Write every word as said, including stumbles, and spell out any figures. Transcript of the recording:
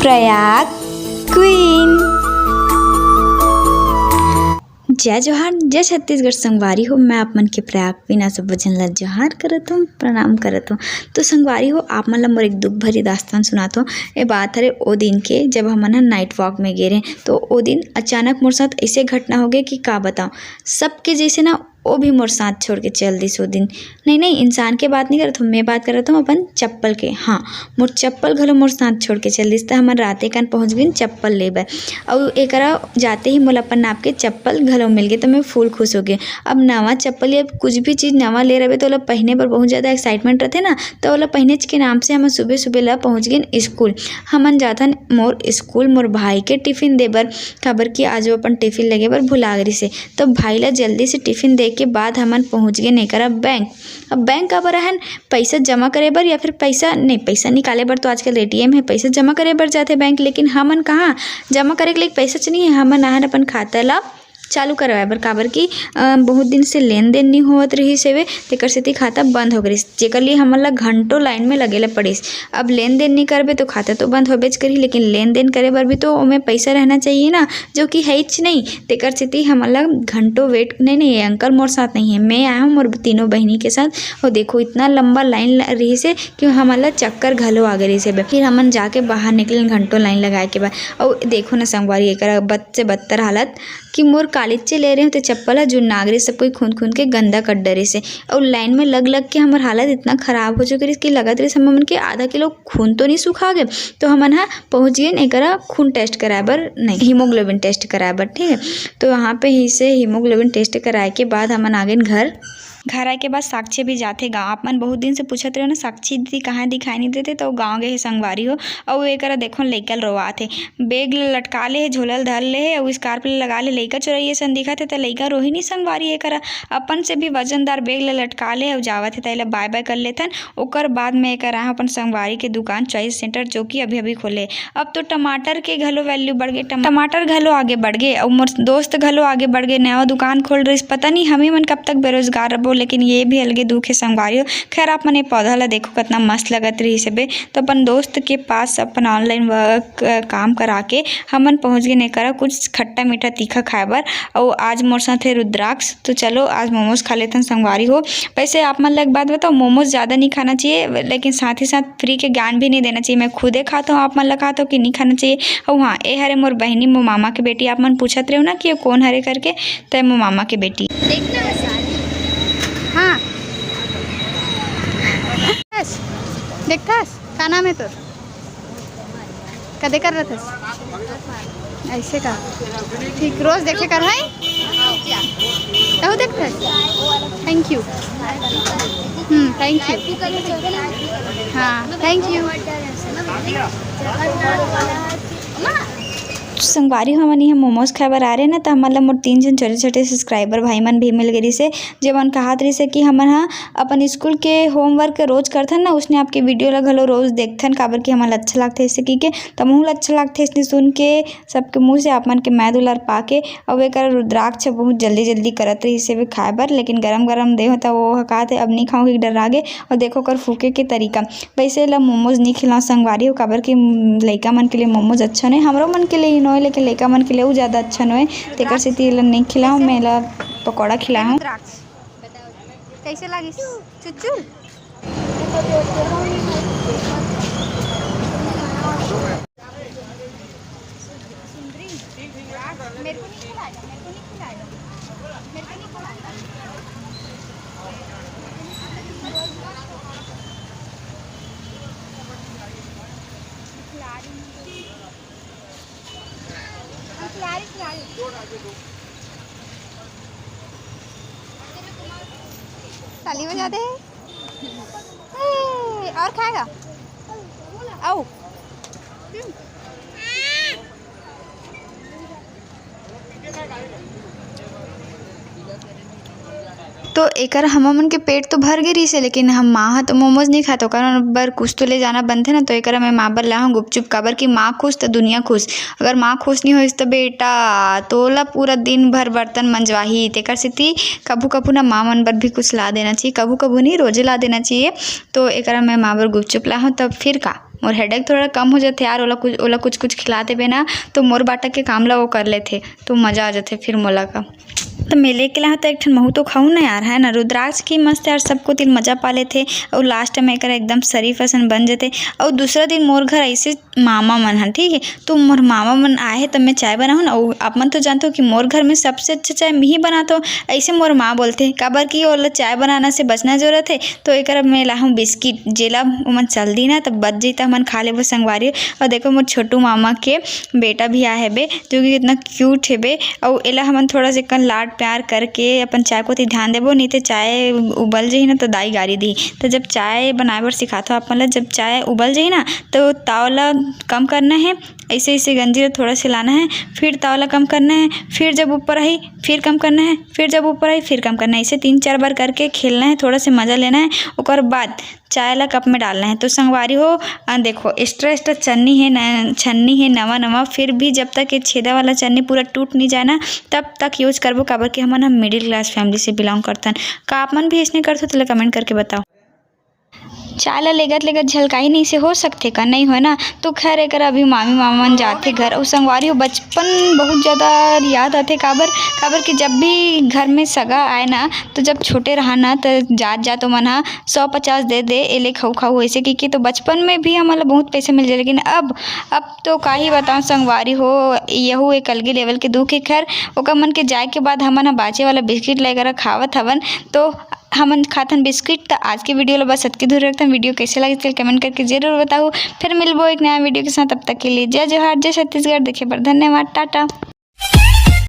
Prayag queen. जय जोहार, जय छत्तीसगढ़ संगवारी हो। मैं आप मन के प्रयाग क्वीन, आप सब झन ला जोहार करत हूँ, प्रणाम करत हूँ। तो संगवारी हो, आप मन ला मोर एक दुख भरी दास्तान सुनात हूँ। ये बात हरे ओ दिन के, जब हमन ह नाइट वॉक में गे रहे, तो ओ दिन अचानक मोर साथ ऐसे घटना हो गए कि का बताऊँ। सबके जैसे ना, वो भी मोर साथ छोड़ के चल दिस ओ दिन। नहीं, नहीं, इंसान के बात नहीं करत हूँ, मैं बात करत हूँ अपन चप्पल के। हाँ, मोर चप्पल घलो मोर साथ छोड़ के चल दिस, त हमन राते कन पहुँच गेन चप्पल ले बर। अउ एकरा जाते ही मोला अपन नाप के चप्पल घलो मिल गे, त मैं फुल खुश हो गे। अब नवा चप्पल या कुछ भी चीज़ नवा ले रहे, त ओला पहने बर बहुत ज़्यादा एक्साइटमेंट रहथे ना, त ओला पहनेच के नाम से हमन सुबह सुबह ला पहुँच गेन स्कूल। हमन जाथन मोर स्कूल, मोर भाई के टिफिन दे बर, काबर कि आज वो अपन टिफिन लेगे बर भुला गे रिहिस हे। तो भाई ला जल्दी से टिफिन दे के बाद हमन पहुँच गेन एकरा बैंक। अब बैंक काबर आहन, पैसा जमा करे बर या फिर पैसा नहीं, पैसा निकाले बर तो आजकल एटीएम है, पैसा जमा करे बर जाथे बैंक, लेकिन हमन कहाँ जमा करे के लिए पैसा च नहीं है। हमन आहन अपन खाता ला चालू करवाए बर, काबर कि अ, बहुत दिन से लेन देन नहीं होवत रहिस हेवे, तेकर सेती खाता बंद हो गे रिहिस, जेकर लिए हमन ला घंटों लाइन में लगे ला पड़िस। अब लेन देन नहीं करबे तो खाता तो बंद होबेच करही, लेकिन लेन देन करे बर भी तो ओमे पैसा रहना चाहिए ना, जो कि हेच नहीं। तेकर सेती हमन ला घंटों वेट, नहीं, नहीं, ये अंकल मोर साथ नहीं है, मैं आया हूँ मोर तीनों बहिनी के साथ। और देखो, इतना लंबा लाइन ल-, रहिस हे कि हमन ला चक्कर घलो आ गे रिहिस हे। फिर हमन जाके बाहर निकलेन घंटों लाइन लगाए के बाद। और देखो ना संगवारी, एकर बद से बदतर हालत कि मोर कालीचे ले रहे हो तो चप्पल ह जुन्ना गे रिहिस, सब कोई खूंद खूंद के गंदा कर डरिस हे। और लाइन में लग लग के हमर हालत इतना खराब हो चुके रिहिस कि लगत रिहिस हमन के आधा किलो खून तो नहीं सुखा गे, तो हमन ह पहुँच गेन एकरा खून टेस्ट कराए बर, नहीं, हीमोग्लोबिन टेस्ट कराए बर, ठीक है। तो वहाँ पे ही से हीमोग्लोबिन टेस्ट कराए के बाद हमन आ गेन घर। घर आए के बाद साक्षी भी जाथे गाँव। आप मन बहुत दिन से पूछत रहे हो ना, साक्षी दीदी कहाँ दिखाई नहीं देते, तो गाँव गए हे संगवारी हो। अउ एकरा देखो लइका ल रोवात हे, बैग ल लटका ले हे, झोला ल धर ले हे, अउ स्कार्फ ल लगा ले, लइका चोरइया सन दिखत हे, त लइका रोही नहीं संगवारी, एकरा अपन से भी वजनदार बैग ल लटका ले हे, अउ जावत हे, त एला बाय बाय कर लेथन। ओकर बाद में एकर आए अपन संगवारी के दुकान चॉइस सेंटर, जो कि अभी-अभी खोले। अब तो टमाटर के घलो वैल्यू बढ़ गे, टम-, टमाटर घलो आगे बढ़ गे, अउ मोर दोस्त घलो आगे बढ़ गे, नवा दुकान खोल रहिस। पता नहीं हमी मन कब तक बेरोजगार रबो, लेकिन ये भी अलगे दुख हे संगवारी हो। खैर, आप मन ये पौधा ला देखो, कितना मस्त लगत रहिस हबे। तो अपन दोस्त के पास अपन ऑनलाइन वर्क, अ, काम करा के हमन पहुँच गेन एकरा कुछ खट्टा मीठा तीखा खाए बर। अउ आज मोर साथ हे रुद्राक्ष, तो चलो आज मोमोज खा लेथन संगवारी हो। वैसे आप मन ला एक बात बताओ, मोमोज ज़्यादा नहीं खाना चाहिए, लेकिन साथ ही साथ फ्री के ज्ञान भी नहीं देना चाहिए। मैं खुदे खात हूँ, आप मन ला कहत हूँ कि नहीं खाना चाहिए। अउ हाँ, ए हरे मोर बहिनी, मोर मामा के बेटी, आप मन पूछत रहे हो ना कि ये कौन हरे करके, तो ये मोर मामा के बेटी। देखना है सारी। हाँ। देखथस? का नाम है तोर? कदे कर रहा था? ऐसे का? ठीक, रोज देखे कर है? तहु देखथस? Thank you। Hmm, thank you। हाँ, thank you। संगवारी हो, हमन इहाँ मोमोज खाए बर आ रहे ना, त हमन ला मोर तीन झन छोटे-छोटे सब्सक्राइबर भाई मन भी मिल गे रिहिस हे, जेमन कहत रिहिस हे कि हमन ह अपन स्कूल के होमवर्क रोज करथन ना, उसने आपके वीडियो ला घलो रोज देखथन, काबर कि हमन ला अच्छा लागथे ऐसे कहिके। त महू ला अच्छा लागथे ऐसने सुन के, सबके मुँह से आप मन के मया दुलार पाके। अउ एकर रुद्राक्ष बहुत जल्दी-जल्दी करत रिहिस हे खाए बर, लेकिन गरम-गरम दे हो त वो ह कहत हे, "अब नहीं खाऊँ," कि डर्रा गे। अउ देखो ओकर फूके के तरीका। वैसे एला मोमोज नहीं खिलाओ संगवारी हो, काबर कि लइका मन के लिए मोमोज अच्छा नोहे, हमरो मन के लिए ही नोहे, लेकिन लइका मन के लिए वो ज़्यादा अच्छा नोहे, तेकर सेती एला नहीं खिलाओ, मैं एला पकौड़ा खिलाहूँ। रुद्राक्ष, कैसे लागिस? चुचुर? सुंदरी, मेरे को नहीं खिलाएगा, मेरे को नहीं खिलाएगा, मेरे को नहीं खिलाएगा। खिला रही हूँ। खिला रही, खिला रही। ताली बजा दे। ए, और खाएगा? आओ। हम्म। तो एकर हमर मन के पेट तो भर गे रिहिस हे, लेकिन हम माँ ह तो मोमोज नहीं खात, ओकर बर कुछ तो ले जाना बनथे ना। तो एकर मैं माँ बर लाहूँ गुपचुप, काबर कि माँ खुश त दुनिया खुश। अगर माँ खुश नहीं होइस त बेटा तोला पूरा दिन भर बर्तन मंजवाही। तेकर सेती कभू-कभू ना माँ मन बर भी कुछ ला देना चाहिए, कभू-कभू नहीं, रोजे ला देना चाहिए। तो एकरा मैं माँ बर गुपचुप लाहूँ, तब फिर का। मोर हेडेक थोड़ा कम हो जाथे यार। ओला कुछ, ओला कुछ कुछ खिला देबे ना, तो मोर बाटा के काम ला वो कर लेथे, तो मजा आ जाथे फिर मोला का। तो मैं लेके लाहूँ तो एक ठन महू तो खाऊँ ना यार, है ना। रुद्राक्ष की मस्त यार, सबको दिल मजा पा लेथे। और लास्ट में एकर एकदम शरीफ असन बन जथे। और दूसरा दिन मोर घर ऐसे मामा मन ह, ठीक है, तो मोर मामा मन आए हे, तब मैं चाय बनाहूँ ना। और आप मन तो जानते हो कि मोर घर में सबसे अच्छा चाय मैं ही बनाता हूँ। ऐसे मोर माँ बोलते हैं, काबर कि ओला चाय बनाना से बचना जरूरत है। तो एकर अब मैं लाहूँ बिस्किट, जेला ओमन चल दी ना, तब बच जइता, हमन खा लेबो संगवारी। और देखो, मोर छोटू मामा के बेटा भी आए हेबे, जो कि कितना क्यूट हेबे। और एला हमन थोड़ा से कन लाड प्यार करके अपन चाय कोती ध्यान देबो, नहीं तो चाय उबल जही ना, तो दाई गारी दी। तो जब चाय बनाए बर सिखाथो आप मन ला, जब चाय उबल जही ना, तो ताव ला कम करना है। ऐसे, ऐसे गंजी ला थोड़ा से लाना है, फिर ताव ला कम करना है, फिर जब ऊपर आई, फिर कम करना है, फिर जब ऊपर आई, फिर कम करना है। ऐसे तीन चार बार करके खेलना है, थोड़ा से मजा लेना है। ओकर बाद चाय ला कप में डालना है। तो संगवारी हो, अ, देखो, extra, extra चन्नी है, न-, छन्नी है नवा, नवा, फिर भी जब तक ये छेदा वाला चन्नी पूरा टूट नहीं जाए ना, तब तक use करबो, काबर कि हमन ह middle class family से belong करथन। का आप मन भी ऐसने करथो? तेला comment करके बताओ। चाय ला लेगत लेगत झलकाही नहीं से हो सकथे का? नहीं होय ना। तो खैर, एकर अभी मामी मामा मन जाथे घर। अउ संगवारी हो, बचपन बहुत ज़्यादा याद आथे। काबर, काबर कि जब भी घर में सगा आए ना, तो जब छोटे रहा ना, तो जात जात ओमन ह सौ पचास दे दे, एले खाऊ खाऊ, ऐसे कहिके। तो बचपन में भी हमन ला बहुत पैसे मिल जाए, लेकिन अब, अब तो का ही बताऊँ संगवारी हो, यहू एक अलगे level के दुख हे। खैर, ओकर मन के जाए के बाद हमन ह बाचे वाला बिस्किट ला एकर खावत हवन। तो हमन खाथन बिस्किट। त आज के video ला बस अतके दूर रखथन। Video कैसे लगे, तेला comment करके जरूर बताओ। फिर मिलबो एक नया video के साथ। तब तक के लिए जय जोहार, जय छत्तीसगढ़। देखे बर धन्यवाद, टाटा।